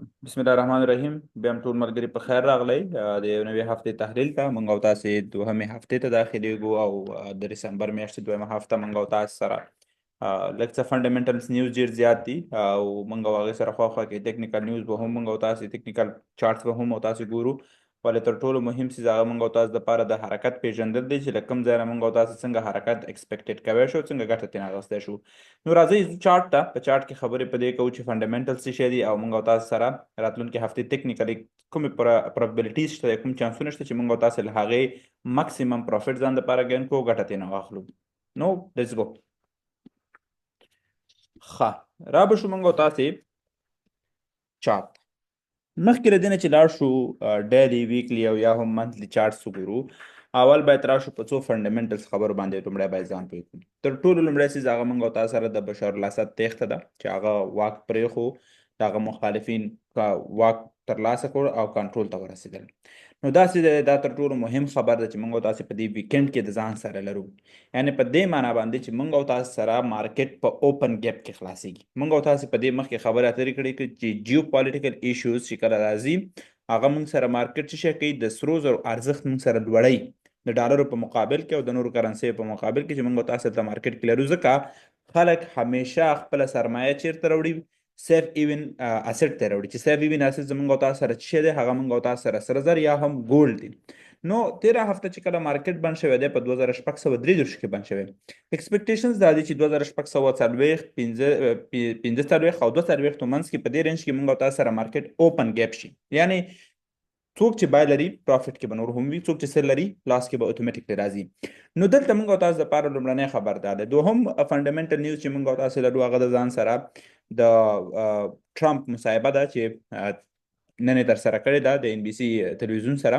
بسم الله الرحمن الرحیم. بیا هم ټول ملګري په خیر راغلی د یو نوې هفتې تحلیل ته. مونږ او تاسې دوهمې هفتې ته داخلېږو او د دسمبر میاشتې دویمه هفته مونږ او تاسې سره لږ څه فنډامنټلز نیوز ډېر زیات دي او مونږ او هغې سره خوا خوا کې ټیکنیکل نیوز به هم مونږ او تاسې ټیکنیکل چارټس به هم او تاسې ګورو، ولې تر ټولو مهم څیز هغه مونږ او تاسو دپاره د حرکت پېژندل دی چې له کوم ځای نه مونږ او تاسو څنګه حرکت ایکسپیکټډ کوی شو، څنګه ګټه ترې اخیستی شو. نو راځئ ځو چارټ ته. په چارټ کې خبرې په دې کوو چې فنډامنټل څه شی دي او مونږ او تاسو سره راتلونکې هفتې ټیکنیکلي کومې پروببلیټیز شته، کوم چانسونه شته چې مونږ او تاسو له هغې مکسیمم پروفیټ ځان دپاره ګین کړو، ګټه ترې نه واخلو. نو لیټس ګو. ښه، را به شو مونږ او تاسې چارټ. مخکې له دې نه چې لاړ شو ډیلی، ویکلی او یا هم منثلي چارټس وګورو، اول باید راشو په څو فنډامنټلز خبرو باندې. لومړی باید ځان پوه کړو. تر ټولو لومړی څیز هغه موږ او تاسو سره د بشار الاسد تېښته ده چې هغه واک پرېښو، د هغه مخالفین واک ترلاسه کړ او کنټرول ته ورسېدل. نو داسې دا تر ټولو مهم خبر ده چې موږ او تاسو په دې ویکند کې د ځان سره لرو، یعنی په دې معنا باندې چې موږ او تاسو سره مارکیټ په اوپن ګیپ کې خلاصيږي. موږ او تاسو په دې مخکې خبرې اترې کړې چې جیوپولیټیکل ایشوز چې کله راځي، هغه موږ سره مارکیټ څه شی کوي، د سرو زرو ارزښت موږ سره لوړوي د ډالرو په مقابل کې او د نورو کرنسیو په مقابل کې چې موږ او تاسو ته مارکیټ کې لرو. ځکه خلک همیشه خپله سرمایه چیرته راوړي؟ سیف ایون اسټ ته راوړي. چې سیف ایون اسټ زمونږ او تاسو سره څه دی؟ هغه مونږ او تاسو سره سره زر یا هم ګولډ دی. نو تیره هفته چې کله مارکیټ بند شوی دی، په 2633 کې بند شوی. ایکسپیکټیشنز دا دي چې 2640، 45 او 42 منځ کې، په دې رینج کې مونږ او تاسو سره مارکیټ اوپن ګیپ شي. یعنی څوک چې بای لري پروفیټ کې به نور هم وي، څوک چې سل لري لاس کې به اتوماتیکلی راځي. نو دلته مونږ او تاسو لپاره لومړنی خبر دا دی. دوهم فنډامنټل نیوز چې مونږ او تاسو لرو، هغه د ځان سره د ټرمپ مصاحبه ده چې نن یې ترسره کړې ده د ان بي سي تلویزیون سره.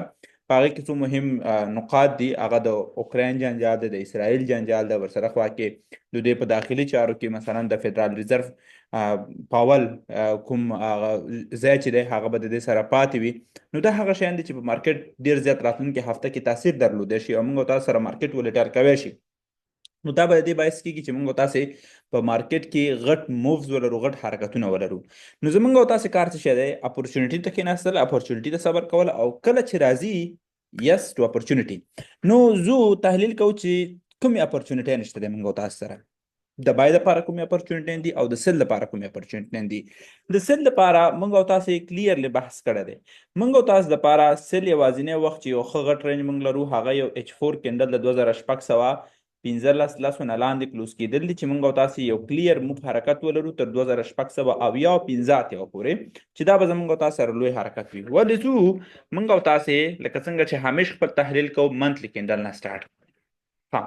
په هغې کې څو مهم نقاط دي. هغه د اوکراین جنجال دی، د اسرائیل جنجال دی، ورسره خوا کې د دوی په داخلي چارو کې مثلا د فدرال ریزرو پاول کوم هغه ځای چې دی هغه به د دې سره پاتې وي. نو دا هغه شیان دي چې په مارکیټ ډېر زیات راتلونکي هفته کې تاثیر درلودی شي او موږ او تاسو سره مارکیټ ولیټر کوی شي. نو دا به د دې باعث کېږي چې موږ او تاسې په مارکیټ کې غټ مووز ولرو، غټ حرکتونه ولرو. نو زموږ او تاسې کار څه شی دی؟ اپورچونټي ته کښېناستل، اپورچونټي ته صبر کول او کله چې راځي یس ټو اپورچونټي. نو زو تحلیل کوو چې کومې اپورچونټي نشته دی موږ او تاسو سره. د بای لپاره کومې اپورچونټي دي او د سل لپاره کومې اپورچونټي دي. د سل لپاره موږ او تاسو کلیرلی بحث کړی دی. موږ او تاسو لپاره سل یوازینی وخت چې یو ښه غټ رینج موږ لرو، هغه یو اچ 4 کینډل د 2615 لسو نه لاندې کلوز کېدل دي چې موږ او تاسو یو کلیر موف حرکت ولرو تر 2685 پورې، چې دا به زموږ او تاسو سره لوی حرکت وي. ولې ځو موږ او تاسو لکه څنګه چې همیش خپل تحلیل کوو منثلي کینډل نه سټارټ. ها،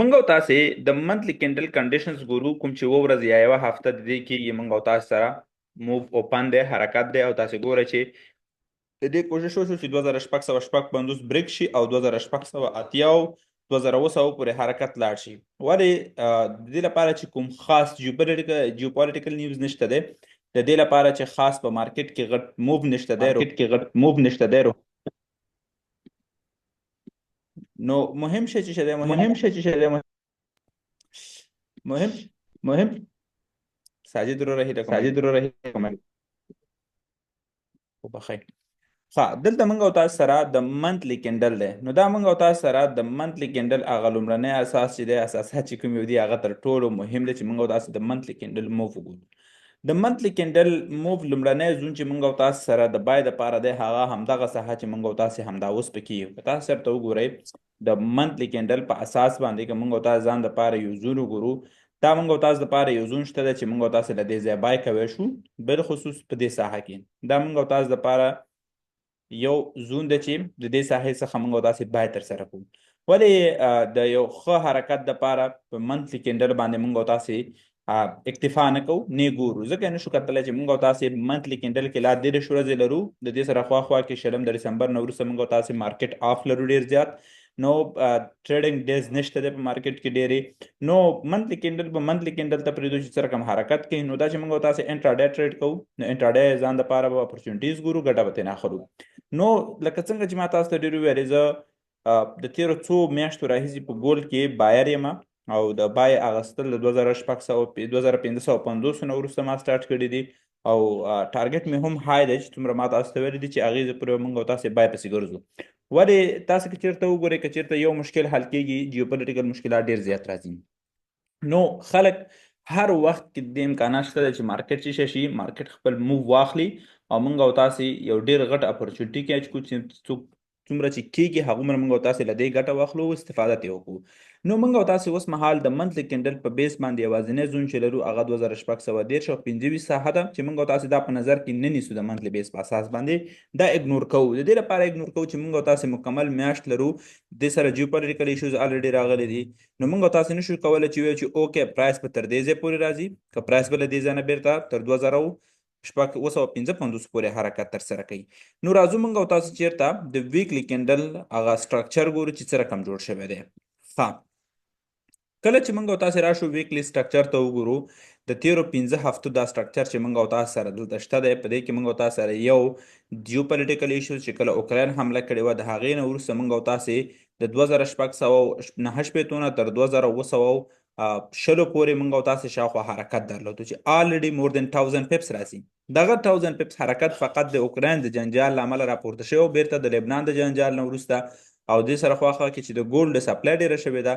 موږ او تاسو د منثلي کینډل کنډیشنز ګورو، کوم چې یوه ورځ یا یوه هفته د دې کېږي موږ او تاسو سره موف اوپن دی، حرکت دی. او تاسو ګورئ چې د دې کوشش وشو چې 2656 بریک شي او 2680 او 2700 پورې حرکت لاړ شي. ولې د دې لپاره چې کوم خاص جیوپولیټیکل نیوز نشته دی، د دې لپاره چې خاص په مارکیټ کې غټ موو نشته دی، مارکیټ کې غټ موو نشته دی. نو مهم شی چې دی، مهم شی چې دی، مهم مهم ساجد وروره هیله کوم، ساجد وروره هیله کوم وبخښئ. ښه، دلته موږ او تاسو سره د منثلي کینډل دی. نو دا موږ او تاسو سره د منثلي کینډل هغه لومړنی اساس چې دی، اساسات چې کوم یو دی هغه تر ټولو مهم دی چې موږ او تاسو د منثلي کینډل موو وګورو. د منثلي کینډل موو لومړنی زون چې موږ او تاسو سره د بای دپاره دی، هغه همدغه ساحه چې موږ او تاسو همدا اوس پکې یو. که تاسو چېرته وګورئ د منثلي کینډل په اساس باندې که موږ او تاسو ځان دپاره یو زون وګورو، دا موږ او تاسو دپاره یو زون شته دی چې موږ او تاسو له دې ځایه بای کوی شو، بالخصوص په دې ساحه کې. دا موږ او تاسو دپاره یو زون دی چې د دې ساحې څخه موږ او تاسو بای ترسره کوو. ولې د یو ښه حرکت دپاره په منثلي کینډل باندې موږ او تاسو اکتفا نه کوو، نه ګورو، ځکه نه شو کتلی چې موږ او تاسو منثلي کینډل کې لا 30 ورځې لرو. د دې سره خوا خوا کې شلم د دسمبر نه وروسته موږ او تاسو مارکیټ آف لرو ډېر زیات، نو ټریډینګ ډیز نشته دی په مارکیټ کې ډېرې. نو منثلي کینډل به منثلي کینډل ته پرېږدو چې څه رقم حرکت کوي. نو دا چې موږ او تاسو انټراډے ټریډ کوو، نو انټراډے ځان دپاره به اپورچونټیز ګورو، ګټه به ترې نه اخلو. نو لکه څنګه چې ما تاسو ته ډېر وویل، زه د تېرو څو میاشتو راهیسې په ګولډ کې بایر یم. او د buy اغستل د 2600، 2550 نه وروسته ما سټارټ کړي دي او target مې هم high دی چې څومره ما تاسو ته ویلي دي چې هغې ځای پورې موږ او تاسې buy پسې ګرځو. ولې تاسو که چېرته وګورئ، که چېرته یو مشکل حل کېږي، geopolitical مشکلات ډېر زیات راځي. نو خلک هر وخت کې د امکانات شته چې مارکیټ چې شي، مارکیټ خپل move واخلي او موږ او تاسو یو ډیر غټ opportunity catch کو چې څوک څومره چې کېږي هغومره موږ او تاسو له دې ګټه واخلو او استفاده ترې وکړو. نو موږ او تاسو اوس مهال د monthly candle په base باندې یوازینی زون چې لرو هغه 2630 او 25 ساحه ده چې موږ او تاسو دا په نظر کې نه نیسو. د monthly base په اساس باندې دا ignore کوو. د دې لپاره ignore کوو چې موږ او تاسو مکمل میاشت لرو، د سره geopolitical issues already راغلي دي. نو موږ او تاسو نشو کولی چې وایو چې okay، price به تر دې ځای پورې راځي، که price به له دې ځای نه بېرته تر 2655 پورې حرکت تر سره کوي. نو راځو موږ او تاسو چیرته د weekly candle هغه structure ګورو چې څه رقم جوړ شوی دی. ښه، کله چې موږ او تاسو راشو weekly structure ته وګورو، د تیرو 5 هفتو دا structure چې موږ او تاسو سره دلته شته دی، په دې کې موږ او تاسو سره یو geopolitical issues چې کله اوکراین حمله کړې وه، د هغې نه وروسته موږ او تاسو د 2669 نه تر 2720 پورې موږ او تاسو شاوخوا حرکت درلود چې already more than 1000 pips راځي. دغه 1000 pips حرکت فقط د اوکراین د جنجال له امله راپورته شوی، بیرته د لبنان د جنجال نه وروسته او دې سره خواخوا کې چې د gold supply ډیره شوې ده،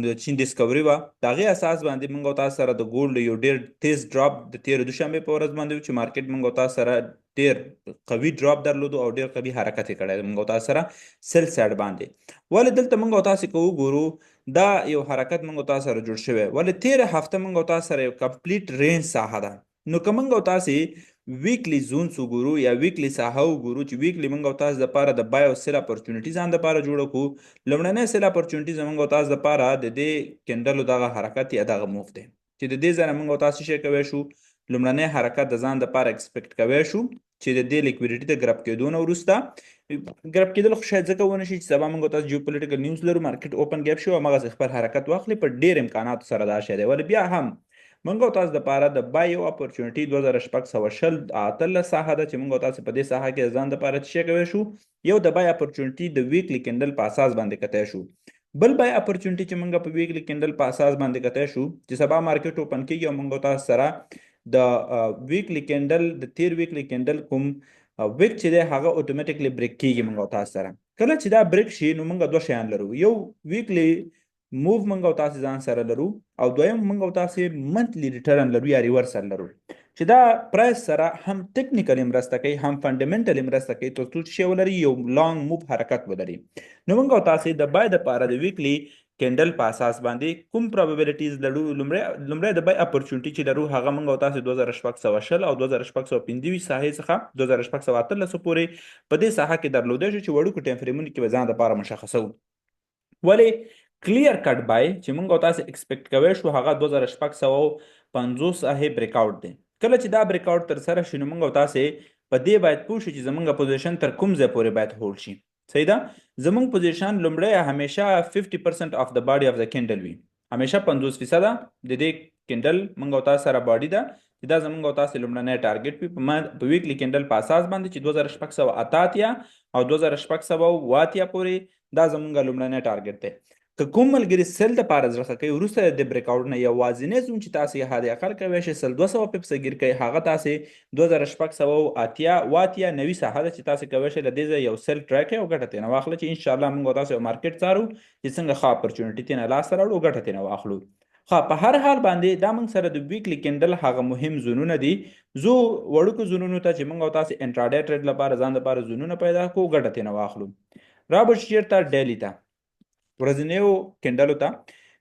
د چین discovery وه، د هغې اساس باندې موږ او تاسو سره د gold یو ډیر تیز drop د تیر دوشنبې په ورځ باندې چې مارکیټ موږ او تاسو سره ډیر قوي drop درلود او ډیر قوي حرکت یې کړی موږ او تاسو سره sell side باندې. ولې دلته موږ او تاسو کو وګورو، دا یو حرکت موږ او تاسو سره جوړ شوی. ولې تیر هفته موږ او تاسو سره یو complete range ساحه ده. نو که موږ او تاسو weekly zones وګورو یا weekly ساحه وګورو چې weekly موږ او تاسو د پاره د buy او sell opportunity ځان د پاره جوړ کو، لومړنی sell opportunity زموږ او تاسو د پاره د دې candle دغه حرکت یا دغه move دی چې د دې ځای موږ او تاسو شي کوي شو، لومړنی حرکت د ځان د پاره expect کوي شو چې د دې liquidity د grab کېدو نه وروسته، grab کېدل خو شاید ځکه ونه شي چې سبا موږ تاسو geopolitical news لرو، مارکیټ open gap شو او هغه خپل حرکت واخلي، په ډیر امکاناتو سره دا شی دی. ولې بیا هم موږ او تاسو د پاره د buy یو opportunity 2620 18 ساحه ده چې موږ تاسو په دې ساحه کې ځان د پاره چې کوي شو، یو د buy opportunity د weekly candle په اساس باندې کتای شو. بل buy opportunity چې موږ په weekly candle په اساس باندې کتای شو چې سبا مارکیټ open کیږي او موږ تاسو سره د weekly candle، د تیر weekly candle کوم wick چې دی هغه automatically break کیږي. موږ تاسو سره کله چې دا break شي، نو موږ دوه شیان لرو: یو weekly move موږ او تاسو ځان سره لرو او دویم موږ او تاسو monthly return لرو یا reversal لرو چې دا price سره هم technically مرسته کوي، هم fundamentally مرسته کوي، تر څو چې ولري یو long move حرکت ولري. نو موږ او تاسو د buy د پاره د weekly candle په اساس باندې کوم probabilities لرو؟ لومړی د buy opportunity چې لرو هغه موږ او تاسو 2620 او 2625 ساحې څخه 2618 پورې په دې ساحه کې درلودای شو چې وړوکو time frame ونو کې به ځان د پاره مشخصو. ولی clear cut buy چې موږ او تاسو expect کوی شو هغه 2650 ساحې breakout دی. کله چې دا breakout تر سره شي، نو موږ او تاسو په دې باید پوه شو چې زمونږ position تر کوم ځای پورې باید hold شي. صحیح ده، زمونږ position لومړی همیشه 50% of the body of the candle وي، همیشه 50% د دې candle موږ او تاسو سره body ده چې دا زمونږ او تاسو لومړنی target وي په weekly candle په اساس باندې چې 2688 او 2680 پورې دا زمونږ لومړنی target دی. که کوم ملګری sell د پاره زړه کوي، وروسته د breakout نه یوازینی زون چې تاسو یې حد اقل کوی شئ سل 200 pips گیر کوي، هغه تاسو 2680 واتیا 90 ساحه ده چې تاسو کوی شئ له دې ځایه یو sell try کوي او ګټه ترې نه واخلئ چې ان شاء الله موږ تاسو یو مارکیټ څارو چې څنګه ښه opportunity ترې نه لاسته راوړو، ګټه ترې نه واخلو. ښه، په هر حال باندې دا موږ سره د weekly candle هغه مهم زونونه دي. زو وړوکو زونونو ته چې موږ او تاسو intraday trade لپاره ځان لپاره زونونه پیدا کوو، ګټه ترې نه واخلو. را به چیرته daily ته، ورځنیو candle و ته.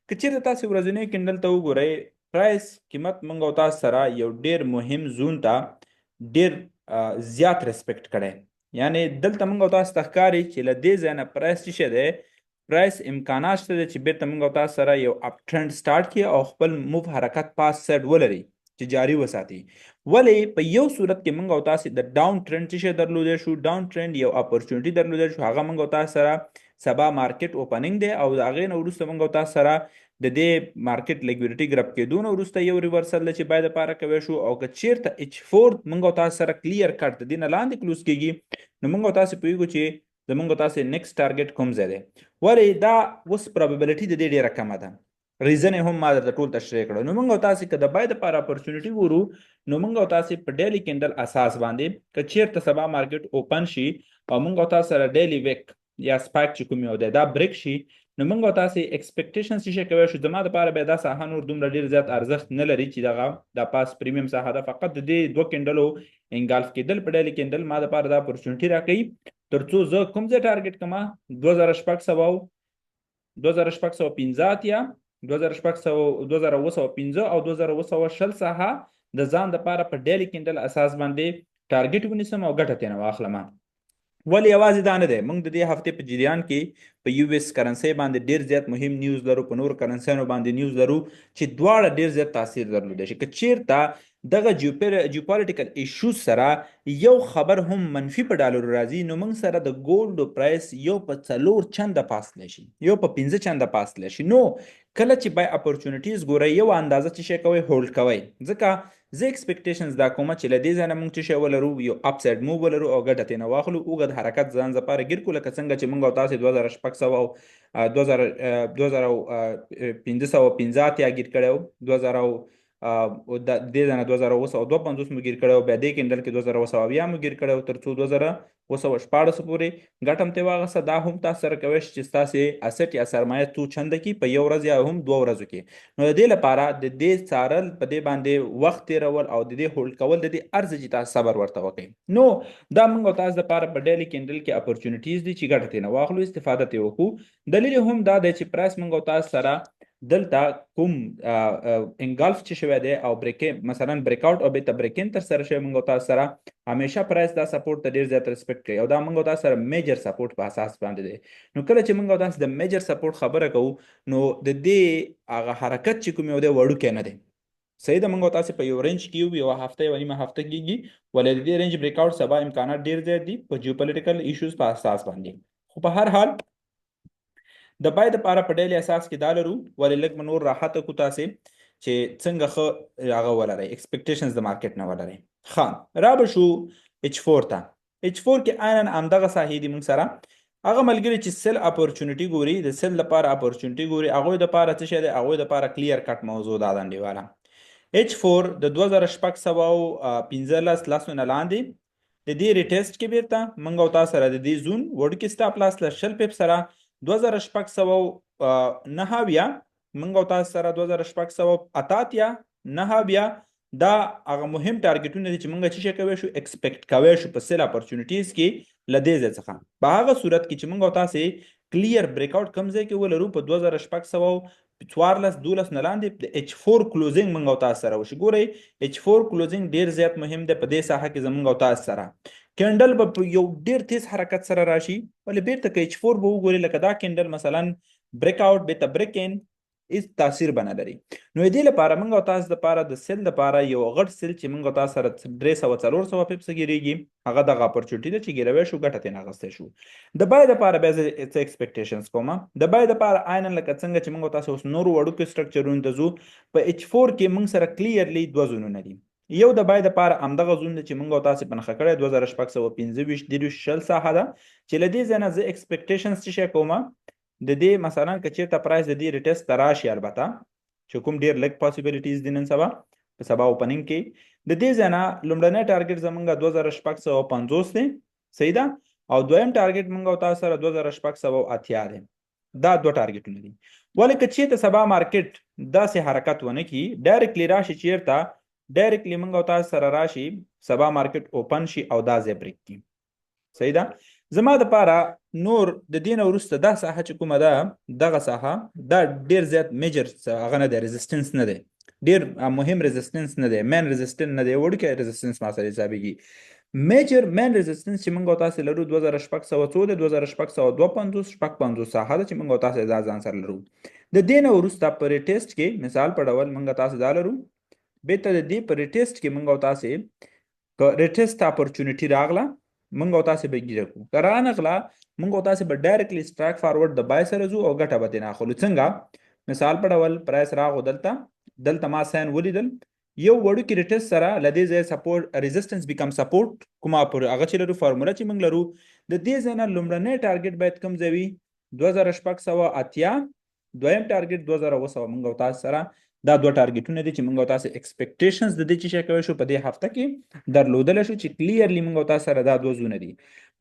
که چیرته تاسو ورځنیو candle ته وګورئ، price قیمت موږ او تاسو سره یو ډیر مهم زون ته ډیر زیات respect کړی. یعنی دلته موږ او تاسو ته ښکاري چې له دې ځای نه price څه شی دی، price امکانات شته چې بیرته موږ او تاسو سره یو up trend start کړي او خپل move حرکت پاس side ولري چې جاری وساتي. ولی په یو صورت کې موږ او تاسو د down trend څه شی درلودی شو، down trend یو opportunity درلودی شو، هغه موږ او تاسو سره سبا مارکیټ opening دی او د هغې نه وروسته موږ او تاسو سره د دې مارکیټ liquidity grab کېدو نه وروسته یو reversal چې باید لپاره کوی شو. او که چیرته H4 موږ او تاسو سره clear cut د دې نه لاندې close کېږي، نو موږ او تاسو پوهیږو چې زمونږ تاسو next target کوم ځای دی. ولی دا اوس probability د دې ډیره کمه ده. Reason هم ما درته ټول تشریح کړو. نو موږ او تاسو که د buy دپاره اپرچونټي ګورو، نو موږ او تاسو په daily candle اساس باندې که چیرته سبا market open شي او موږ او تاسو سره daily wick یا spike چې کوم یو دی دا break شي، نو موږ او تاسو expectation څه شي کوی شو؟ زما دپاره بیا دا ساحه نور دومره ډیر زیات ارزښت نه لري چې دغه دا پاس premium ساحه ده. فقط د دې دوه candle و engulf کېدل په daily candle ما دپاره دا اپرچونټي راکوي تر څو زه کوم ځای target کړم؟ 2600، 2685، 2600، 2705 او 2720 ساحه د ځان دپاره په daily candle اساس باندې target ونیسم او ګټه ترېنه واخلم. ولې یوازې دا نه دی، موږ د دې هفتې په جریان کې په US currency باندې ډیر زیات مهم news لرو، په نور currency انو باندې news لرو چې دواړه ډیر زیات تاثیر درلودی شي. که چیرته دغه geopolitical issues سره یو خبر هم منفي په ډالرو راځي، نو موږ سره د gold price یو په څلور چنده پاس تللی شي، یو په پنځه چنده پاس تللی شي. نو کله چې buy opportunities ګورئ، یو اندازه چې شی کوئ، hold کوئ، ځکه زه expectations دا کوم چې له دې ځای نه موږ څه شی ولرو، یو upside move ولرو او ګټه ترې نه واخلو، اوږد حرکت ځان لپاره ګیر کړو، لکه څنګه چې موږ او تاسې 2600 او 2585 ګیر کړی و، 2000 او د دې ځای نه 2752 مو ګیر کړی و، بیا دې candle کې 2770 مو ګیر کړی و، تر څو 2716 پورې ګټه هم ترې واخیسته. دا هم تاسو سره کوی شي چې ستاسې asset یا سرمایه څو چنده کړي په یو ورځ یا هم دوه ورځو کې. نو د دې لپاره د دې څارل، په دې باندې وخت تېرول او د دې hold کول، د دې ارزي چې تاسو صبر ورته وکړئ. نو دا موږ او تاسو دپاره په daily candle کې opportunities دي چې ګټه ترې نه واخلو، استفاده ترې وکړو. دلیل هم دا دی چې price موږ او تاسو سره دلته کوم engulf چې شوی دی او break، مثلا break out او بیرته break in تر سره شوی، موږ او تاسو سره همیشه price دا support ته ډیر زیات respect کوي او دا موږ او تاسو سره major support په اساس باندې دی. نو کله چې موږ او تاسو د major support خبره کوو، نو د دې هغه حرکت چې کوم یو دی وړوکی نه دی. صحیح ده، موږ او تاسو په یو range کې یو، یوه هفته، یوه نیمه هفته کېږي، ولې د دې range break out سبا امکانات ډیر زیات دي په geopolitical issues په اساس باندې. خو په هر حال د buy د پاره په daily اساس کې دا لرو، ولې لږ به نور راحت کو تاسې چې څنګه ښه هغه ولرئ، expectations د market نه ولرئ. ښه، را به شو H4 ته. H4 کې عینا همدغه ساحې دي. موږ سره هغه ملګري چې sell opportunity ګوري، د sell لپاره اپورچونټي ګوري، هغوی دپاره څه شی دی؟ هغوی دپاره clear cut موضوع دا ده انډیواله. H4 د 2615 لسو نه لاندې د دې retest کې بیرته موږ او تاسو سره د دې zone وړوکي stop loss له 20 pip سره 2679، موږ او تاسو سره 2688، 79، دا هغه مهم target ونه دي چې موږ څه شی کوی شو، expect کوی شو په sell opportunities کې له دې ځای څخه، په هغه صورت کې چې موږ او تاسو clear break out کوم ځای کې ولرو، په 2614، 12 نه لاندې د H4 closing موږ او تاسو سره وشي. ګورئ، H4 closing ډیر زیات مهم دی. په دې ساحه کې زموږ او تاسو سره candle به په یو ډیر تیز حرکت سره راشي، ولې بیرته که H4 به وګورئ، لکه دا candle مثلا break out بیرته break in، هیڅ تاثیر به نه لري. نو دې لپاره موږ او تاسو دپاره د sell دپاره یو غټ sell چې موږ او تاسو سره 300، 400 pips ګیریږي، هغه دغه opportunity ده چې ګیروی شو، ګټه ترې نه اخیستی شو. د buy دپاره بیا زه څه expectations کوم؟ د buy دپاره عینا لکه څنګه چې موږ او تاسو اوس نورو وړوکو structure ونو ته ځو، په H4 کې موږ سره clearly دوه zone ونه دي. یو د buy دپاره همدغه zone دی چې موږ او تاسو په نښه کړی، 2625، 23، 20 ساحه ده چې له دې ځای نه زه expectations څه شی کوم؟ د دې مثلا که چېرته price د دې retest ته راشي، البته چې کوم ډېر لږ possibilities دي نن سبا په سبا opening کې، د دې ځای نه لومړنی target زمونږ 2650 دی، صحیح ده، او دویم target مونږ او تاسو سره 2680 دی. دا دوه target ونه دي. ولې که چېرته سبا market داسې حرکت ونه کړي، directly راشي، چېرته directly مونږ او تاسو سره راشي، سبا market open شي او دا ځای break کړي، صحیح ده، زما د پاره نور د دې نه وروسته دا ساحه چې کومه ده، دغه ساحه دا ډیر زیات major هغه نه دی، resistance نه دی، ډیر مهم resistance نه دی، main resistance نه دی، وړوکی resistance ما سره حسابېږي. Major main resistance چې موږ او تاسو لرو 2600 څو دی، 2652، 56 ساحه ده چې موږ او تاسو دا ځان سره لرو. د دې نه وروسته په retest کې مثال په ډول موږ تاسو دا لرو، بیرته د دې په retest کې موږ او تاسو که retest opportunity راغله، موږ او تاسو به ګیره کو، که رانغله، موږ او تاسو به directly straight forward د buy سره ځو او ګټه به ترې اخلو. څنګه؟ مثال په ډول price راغو دلته، دلته ما sign ولیدل، یو وړوکي retest سره له دې ځایه support، resistance become support، کومه پر هغه چې لرو، formula چې موږ لرو، د دې ځای نه لومړنی target باید کوم ځای وي؟ 2680. دویم ټارګټ 2700. مونږ او تاسو سره دا دوه ټارګټونه دي چې مونږ او تاسو expectations د دې چې شي کوي شو په دې هفته کې درلودل شو، چې clearly مونږ او تاسو سره دا دوه زون دي.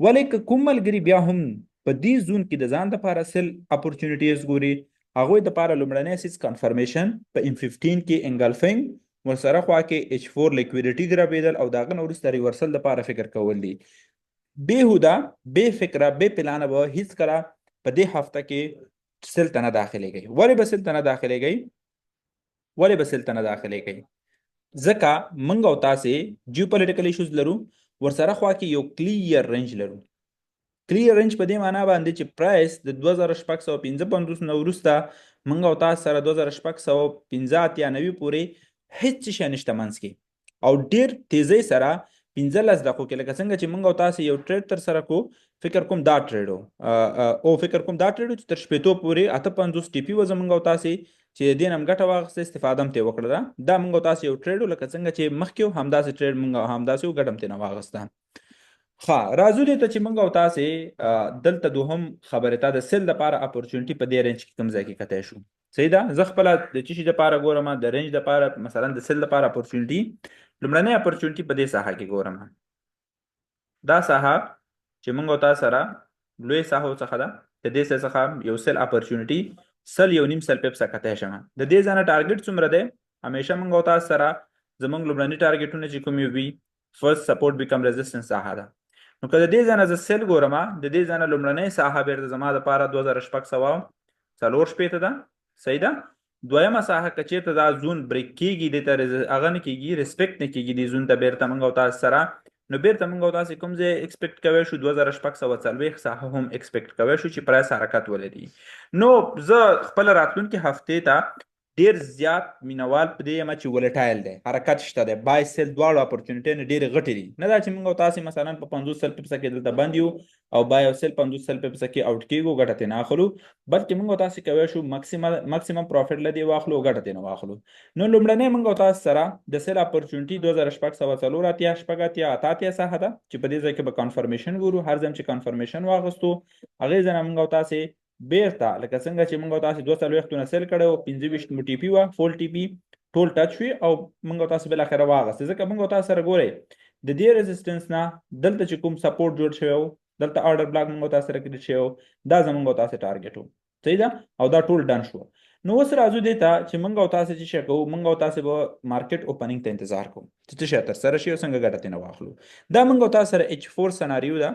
ولې که کوم ملګری بیا هم په دې زون کې د ځان لپاره sell opportunities ګوري، هغوی دپاره لومړنی څیز confirmation په M15 کې engulfing، ورسره خوا کې H4 liquidity ګربېدل او د هغه نه وروسته reversal دپاره فکر کول دي. بېهوده، بې فکره، بې پلانه به هیڅکله په دې هفته کې sell ته نه داخلېږئ. ولې به sell ته نه داخلېږئ؟ ولې به sell ته نه داخلېږئ؟ ځکه موږ او تاسې geopolitical issues لرو، ورسره خوا کې یو clear range لرو. clear range په دې معنا باندې چې price د 2655 نه وروسته موږ او تاسو سره 2685 90 پورې هیڅ شی نشته منځ کې، او ډیر تیزی سره 15 دقیقو کې، لکه څنګه چې موږ او تاسو یو trade تر سره کو، فکر کوم دا trade او فکر کوم دا trade چې تر شپېتو پورې 58 TP و زموږ او تاسو چې دې نه هم ګټه واخیسته، استفاده هم ترې وکړله. دا موږ او تاسو یو trade، لکه څنګه چې مخکې همداسې trade موږ همداسې ګټه هم ترې نه واخیسته. ښه، راځو دې ته چې موږ او تاسې دلته دوهم خبرې ته د sell دپاره opportunity په دې range کې کوم ځای کې کتی شو. صحیح ده. زه خپله د څه شي دپاره ګورم؟ د range دپاره، مثلا د sell دپاره opportunity، لومړنۍ opportunity په دې ساحه کې ګورم. دا ساحه چې موږ او تاسو سره لوی ساحو څخه ده، د دې ځای څخه یو sell opportunity 100، 1.5 pips کتی شم. د دې ځای نه target څومره دی؟ همیشه موږ او تاسو سره زموږ لومړني ټارګټونه چې کوم وي، first support become resistance ساحه ده. نو که د دې ځای نه زه sell ګورم، د دې ځای نه لومړنۍ ساحه بیرته زما دپاره 2664 ده. صحیح ده. دویمه ساحه که چېرته دا zone break کېږي، دې ته هغه نه کېږي، respect نه کېږي دې zone ته، بیرته موږ او تاسو سره نو بیرته موږ او تاسو کوم ځای expect کوی شو؟ 2640 ساحه هم expect کوی شو چې price حرکت ولري. نو زه خپل راتلونکي هفتې ته ډیر زیات مینوال په دې یم چې volatile دی، حرکت شته دی، buy sell دواړو opportunity نه ډېرې غټې دي. نه دا چې موږ او تاسې مثلا په 50 100 pips کې دلته بند یو او buy او sell 50 100 pips کې out کېږو، ګټه ترې نه اخلو، بلکې موږ او تاسې کوی شو maximum profit له دې واخلو او ګټه ترې نه واخلو. نو لومړنی موږ او تاسې سره د sell opportunity 2684، 86، 88 ساحه ده چې په دې ځای کې به confirmation ګورو. هر ځای چې confirmation واخیستو، هغې ځای نه موږ او تاسې بیرته لکه څنګه چې موږ او تاسې دوه څلوېښتونه sell کړی و، 25 مو TP وه، full TP ټول touch شوي او موږ او تاسې بالاخره واغستې. ځکه موږ او تاسې سره ګورئ د دې resistance نه دلته چې کوم support جوړ شوی و، دلته order block موږ او تاسې سره create شوی و، دا زموږ او تاسې target و. صحیح ده. او دا ټول done شو. نو اوس راځو دې ته چې موږ او تاسې څه شی کوو. موږ او تاسې به market opening ته انتظار کوو چې څه شی ترسره شي او څنګه ګټه ترې نه واخلو. دا موږ او تاسې سره H4 scenario ده،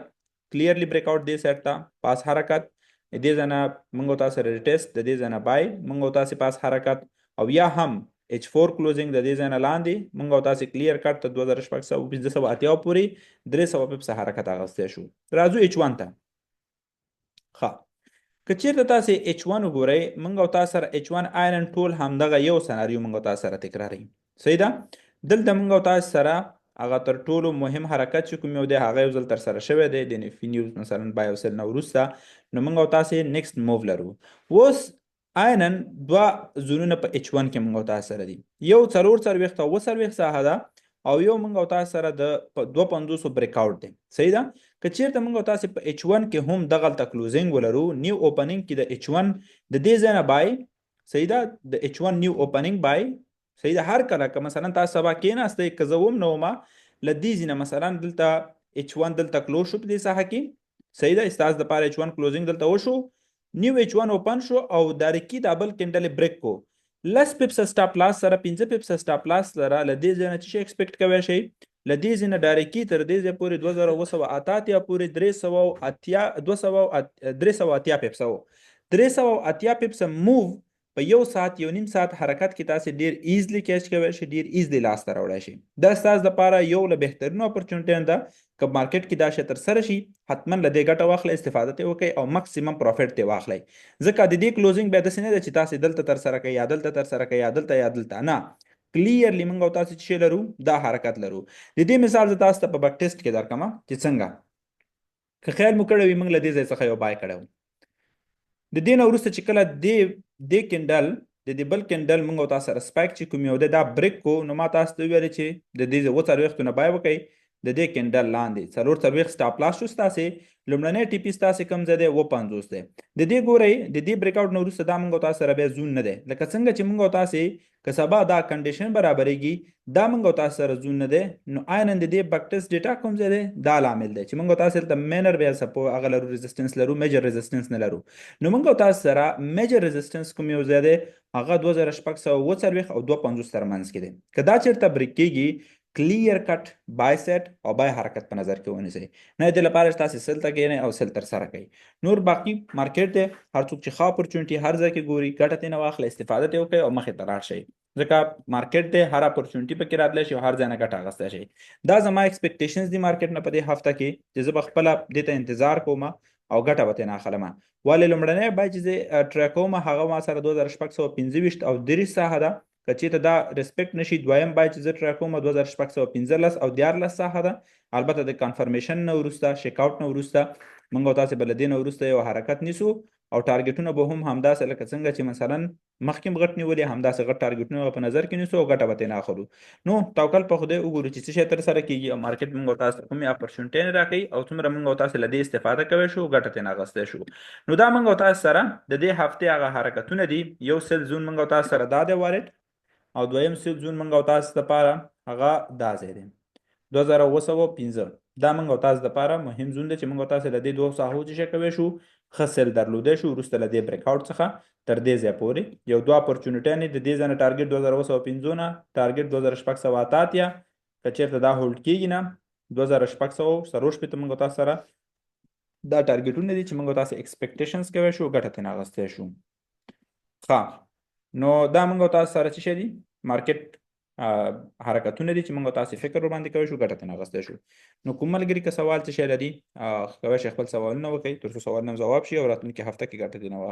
clearly breakout دې side ته پاس حرکت، دې ځای نه موږ او تاسې retest، د دې ځای نه buy موږ او تاسې پاس حرکت، او یا هم H4 closing د دې ځای نه لاندې موږ او تاسې clear cut ته 2600 580 پورې 300 pips حرکت اخیستی شو. راځو H1 ته. ښه، که چېرته تاسې H1 وګورئ، موږ او تاسو سره H1 آیرن ټول همدغه یو scenario موږ او تاسو سره تکراروي. صحیح ده. دلته موږ او تاسو سره هغه تر ټولو مهم حرکت چې کوم یو دی، هغه یو ځل تر سره شوی دی د NFP news مثلا buy او sell نه وروسته. نو موږ او تاسې next move لرو. اوس عینا دوه زونونه په H1 کې موږ او تاسو سره دي، یو 44 او 47 ساحه ده او یو موږ او تاسو سره د 52 breakout دی. صحیح ده. که چیرته موږ او تاسو په H1 کې هم دغلته closing ولرو، new opening کې د H1 د دې ځای نه buy، صحیح ده، د H1 new opening buy. صحیح ده. هر کله که مثلا تاسو سبا کېناستئ، که زه وم نه وم، له دې ځای نه مثلا دلته H1 دلته close شو په دې ساحه کې. صحیح ده. ستاسو دپاره H1 closing دلته وشو، new H1 open شو او directly دا بل candle break کو، 10 pips stop loss سره، 5 pips stop loss سره له دې ځای نه څه شی expect کوی شئ؟ له دې ځای نه directly تر دې ځای پورې 2788 پورې 380، 200، 380 pips و، 380 pips move په یو ساعت، یو نیم ساعت حرکت کې تاسې ډیر easily catch کوی شئ، ډیر easily لاس ته راوړی شئ. دا ستاسو دپاره یو له بهترینو opportunity ده. که market کې دا شی ترسره شي، حتما له دې ګټه واخلئ، استفاده ترې وکړئ او maximum profit ترې واخلئ. ځکه د دې closing بیا داسې نه ده چې تاسې دلته ترسره کړئ یا دلته ترسره کړئ یا دلته یا دلته، نه، clearly موږ او تاسې څه شی لرو؟ دا حرکت لرو. د دې مثال زه تاسو ته په back test کې درکړم چې څنګه. که خیال مو کړی وي، موږ له دې ځای څخه یو buy کړی و. د دې نه وروسته چې کله دې candle د دې بل candle موږ او تاسو سره spike چې کوم یو دی دا break کو، نو ما تاسو ته وویل چې د دې ځای 47 نه buy وکړئ. د دې کینډل لاندې 44 سټاپ لاس شو. ستاسې لومړنی ټي پي ستاسې کوم ځای دی؟ 57 دی. د دې ګورئ، د دې بریک آوټ نه وروسته دا موږ او تاسو سره بیا زون نه دی، لکه څنګه چې موږ او تاسې که سبا دا کنډیشن برابرېږي، دا موږ او تاسو سره زون نه دی. نو عیناً د دې بکټس ډیټا کوم ځای دی؟ دا لامل دی چې موږ او تاسو دلته مینر بیا سپو هغه لرو، ریزسټنس لرو، میجر ریزسټنس نه لرو. نو موږ او تاسو سره میجر ریزسټنس کوم یو ځای دی؟ هغه 2647 او 52 ترمنځ کې دی. که دا چېرته بریک کېږي، کلیر کټ بای سیټ او بای حرکت په نظر کې ونیسئ، نه دې لپاره چې تاسې سل ته کښېنئ او سل ترسره کړئ. نور باقي مارکیټ دی، هر څوک چې ښه اپورچونټي هر ځای کې ګوري، ګټه ترې نه واخلئ، استفاده ترې وکړئ او مخې ته لاړ شئ، ځکه مارکیټ دی، هر اپورچونټي پکې راتلی شي او هر ځای نه ګټه اخیستی شئ. دا زما ایکسپیکټیشنز دي مارکیټ نه په دې هفته کې، چې زه به خپله دې ته انتظار کوم او ګټه به ترې نه اخلم. ولې لومړنی بای چې زه ټریک کوم هغه ما سره 2625 او 30 ساحه ده. که چېرته دا ریسپیکټ نشي، دویم بای چې زه ټریک کوم 2615 او 13 ساحه ده. البته د کانفرمیشن نه وروسته، شیک آوټ نه وروسته، موږ او تاسې به له دې نه وروسته یو حرکت نیسو او ټارګټونه به هم همداسې لکه څنګه چې مثلا مخکې هم غټ نیولې، همداسې غټ ټارګټونه به په نظر کې نیسو او ګټه به ترې نه اخلو. نو توکل په خدای، وګورو چې څه شی ترسره کېږي او مارکیټ موږ او تاسو ته کومې اپورچونټۍ راکوي او څومره موږ او تاسو له دې استفاده کوی شو، ګټه ترې نه اخیستی شو. نو دا موږ او تاسو سره د دې هفتې هغه حرکتونه دي. یو سیل زون موږ او تاسو سره دا دی والټ، او دویم سیل زون موږ او تاسو لپاره هغه دا ځای دی 2705. دا موږ او تاسو لپاره مهم زون دی چې موږ او تاسو له دې دوو ساحو څه شی کوی شو، ښه سیل درلودی شو. وروسته له دې بریک آوټ څخه تر دې ځای پورې یو دوه اپورچونټیانې د دې ځای نه ټارګټ 2705 نه ټارګټ 2688، که چېرته دا هولډ کېږي نه 2664 موږ او تاسو سره دا ټارګټونه دي چې موږ او تاسو ایکسپیکټیشنز کوی شو، ګټه ترې نه اخیستی شو. ښه، نو دا موږ او تاسو سره څه شی دي؟ مارکیټ حرکتونه دي چې موږ تاسو فکر ور باندې کوی شو، ګټه ترې نه اخیستی شو. نو کوم ملګري که سوال څه شی لري، کوی شي خپل سوالونه وکړئ تر څو سوالونه ځواب شي او راتلونکې هفته کې ګټه ترې نه واخلي.